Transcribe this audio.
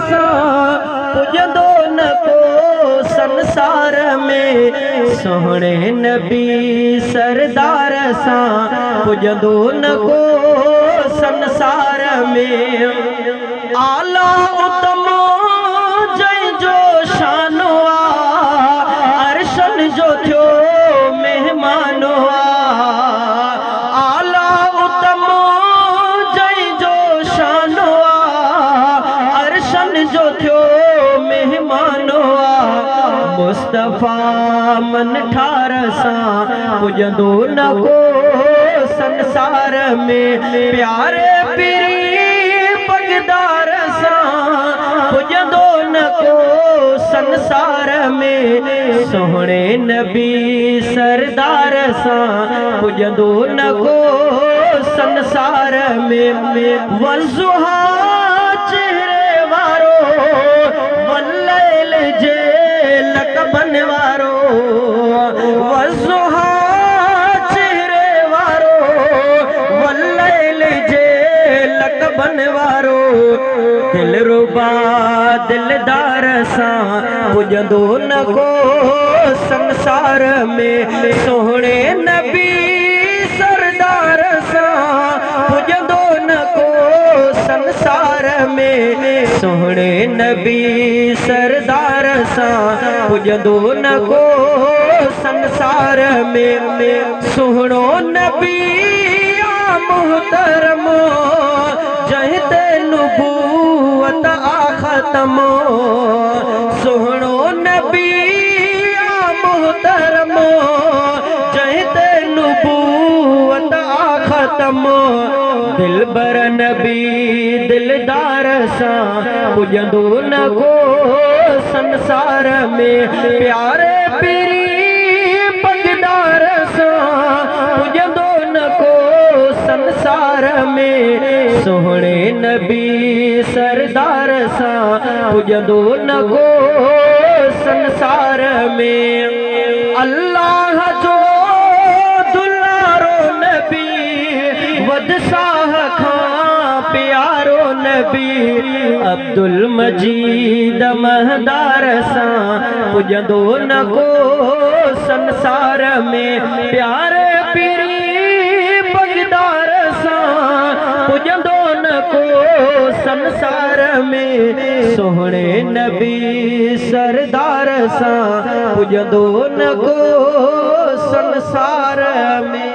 सां पुॼंदो न को संसार में। सुहिणे नबी सरदार सां पुॼंदो न को संसार में। आला उत्तम जंहिंजो शानो आ, अरशन जो थियो मेहमानो आ। आला उत्तम जंहिंजो शानो आ, अरशन जो थियो मेहमानो आ। मुस्तफ़ा मन ठार सां पुॼंदो न को संसार में। प्यारे पीरी पगदार सां पुॼंदो न को संसार में। सुहिणे नबी सरदार सां पुॼंदो न को संसार में। वज़ुहा चेहरे वारो, वल्लैल जे लक़बनि वारो। वज़ुहा चेहरे वारो, वल्लैल जे लक़बनि वारो। दिलरुबा दिलदार सां पुॼंदो न को संसार में। सुहिणे नबी सरदार सां पुॼंदो न को संसार में। सुहिणे नबी सरदार सां पुॼंदो न को संसार में। सुहिणो नबी आ मुहतरम, जंहिं ते नुबूवत आ ख़तम। सुहिणो नबी आ मुहतरम, जंहिं ते नुबूवत आ ख़तम। दिलबर नबी दिलदार सां पुॼंदो न को संसार में। प्यारे पीरी पगदार सां पुॼंदो न को संसार में। सुहिणे नबी सरदार सां पुॼंदो न को संसार में। अल्लाह जो दुलारो नबी, वदसाह खां प्यारो नबी। अब्दुल मजीद महदार सां पुॼंदो न को संसार में। प्यारे पीरी पगदार सां पुॼंदो न को संसार में। सुहिणे नबी सरदार सां पुॼंदो न को संसार में।